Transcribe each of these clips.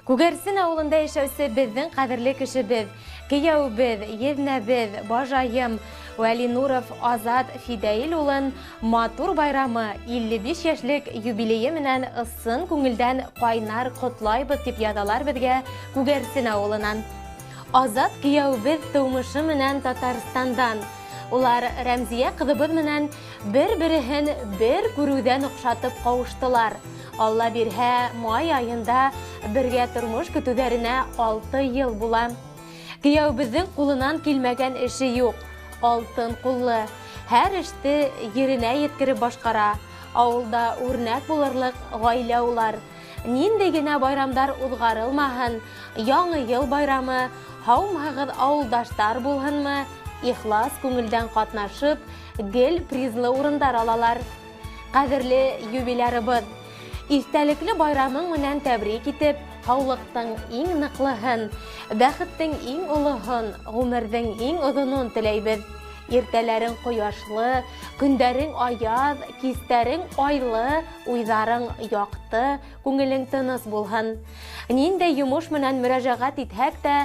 Күгәрсен ауылында йәшәүсе беҙҙең ҡәҙерле кешебеҙ, кейәүебеҙ, еҙнәбеҙ, бажайым Вәлинуров Азат Фидәил улын матур байрамы 55 йәшлек юбилейы менән ысын күңелдән ҡайнар ҡотлайбыҙ, тип яҙалар беҙгә Күгәрсен ауылынан. Азат кейәүебеҙ тыумышы менән Татарстандан. Улар Рәмзиә ҡыҙыбыҙ менән бер-береһен бер күреүҙән оҡшатып ҡауыштылар. Алла бирһә, май айында бергә тормош көтөүҙәренә 6 йыл була. Кейәүебеҙҙең ҡулынан килмәгән эше юҡ. Алтын ҡуллы, һәр эште еренә еткереп башҡара. Ауылда үрнәк булырлыҡ ғаилә улар. Ниндәй генә байрамдар уҙғарылмаһын, Яңы йыл байрамы, һаумыһығыҙ ауылдаштар булһынмы, ихлас күңелдән ҡатнашып, гел призлы урындар алалар. Ҡәҙерле юбилярыбыҙ, иҫтәлекле байрамың менән тәбрик итеп, һаулыҡтың иң ныҡлыһын, бәхеттең иң олоһон, ғүмерҙең иң оҙонон теләйбеҙ. Иртәләрең ҡояшлы, көндәрең аяҙ, кистәрең айлы, уйҙарың яҡты, күңелең тыныс булһын. Ниндәй йомош менән мөрәжәғәт итһәк тә,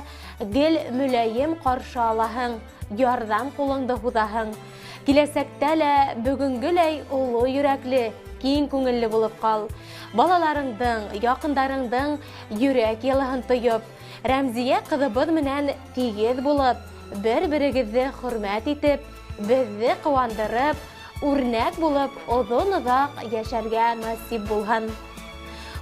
гел мөләйем ҡаршы алаһың, ярҙам ҡулыңды һуҙаһың. Киләсәктә лә бөгөнгөләй оло йөрәкле, киң күңелле булып ҡал. Балаларыңдың, яҡындарыңдың йөрәк йылыһын тойоп, Рәмзиә ҡыҙыбыҙ менән тигеҙ булып, бер-берегеҙҙе хөрмәт итеп, беҙҙе ҡыуандырып, үрнәк булып оҙон-оҙаҡ йәшәргә насип булһын.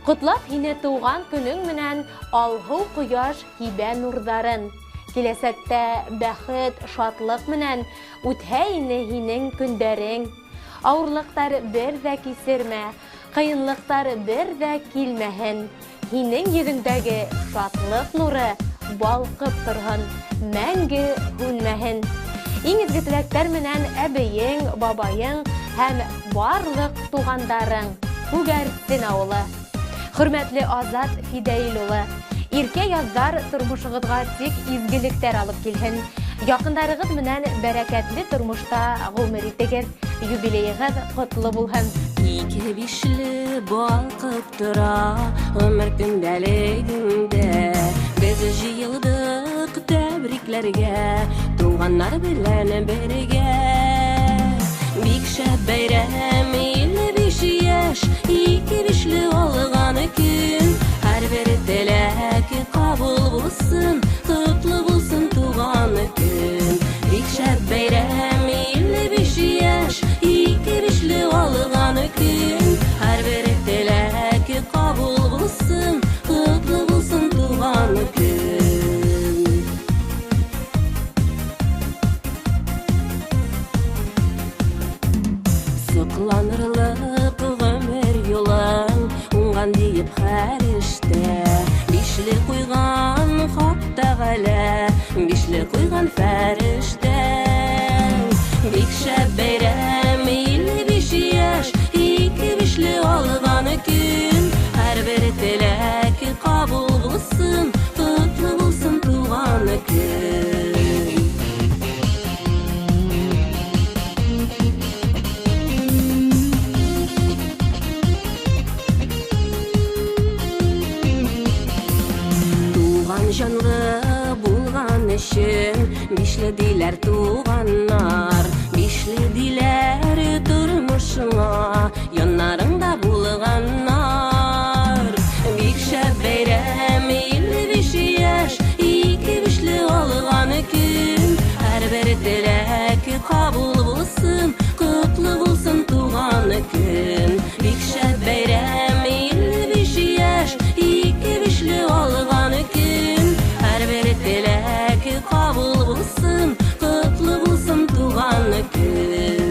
Ҡотлап һине тыуған көнөң менән алһыу ҡояш һибә нурҙарын. Киләсәктә бәхет, шатлыҡ менән үтһә ине һинең көндәрең. Ауырлыҡтар бер ҙә кисермә, ҡыйынлыҡтар бер ҙә килмәһен. Һинең йөҙөңдәге шатлыҡ нуры балҡып торһон, мәңге һүнмәһен. Иң изге теләктәр менән әбейең, бабайың һәм барлыҡ туғандарың. Күгәрсен ауылы. Хөрмәтле Азат Фидәил улы, иркә яҙҙар тормошоғоҙға тик изгелектәр алып килһен. Яҡындарығыҙ менән бәрәкәтле тормошта ғүмер итегеҙ. Юбилейығыҙ ҡотло булһын. Ике бишле балҡып тора ғүмер көндәлегеңдә. Беҙ йыйылдыҡ тәбрикләргә, туғаннар белән бергә. Бик шәп бәйрәм, 55 йәш, ике бишле алған көн. Һәр бер теләк ҡабул булсын, ҡотло булсын туған көн. Бик шәп бәйрәм, 55 йәш, ике бишле алған көн. Һәр бер теләк ҡабул булсын, ҡотло булсын туған көн. Соҡланырлыҡ ғүмер юлың уңған тиеп һәр эштә. Бишле ҡуйған Хаҡ Тәғәлә, бишле ҡуйған фәрештә. Бик шәп бәйрәм, 55 йәш, ике бишле алған көн. Һәр бер теләк ҡабул булсын, ҡотло булсын туған көн. Туған жанлы булған өсөн бишле диләр туғаннар, бишле диләр тормошоңа яннарыңда булғаннар. Бик шәп бәйрәм, 55 йәш, ике бишле алған көн. Һәр бер теләк ҡабул булсын, ҡотло булсын туған көн. Бик шәп бәйрәм, 55 йәш, ике бишле алған көн. Һәр бер теләк ҡабул булсын, ҡотло булсын туған көн.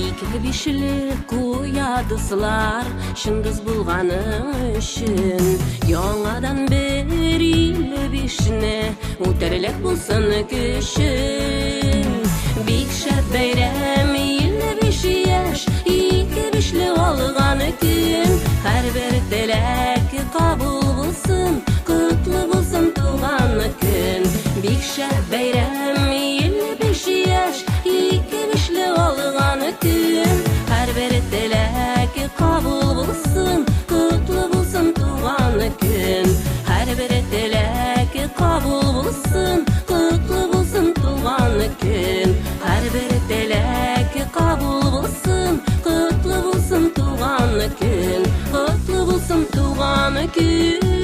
Ике бишле ҡуя дуҫлар, чын дуҫ булғаның өсөн. Яңадан бер 55-не үтерлек булсын көсөң. Бик шәп бәйрәм, 55 йәш, ике бишле алған көн. Һәр бер теләк ҡабул булсын, ҡотло булсын туған көн. көн.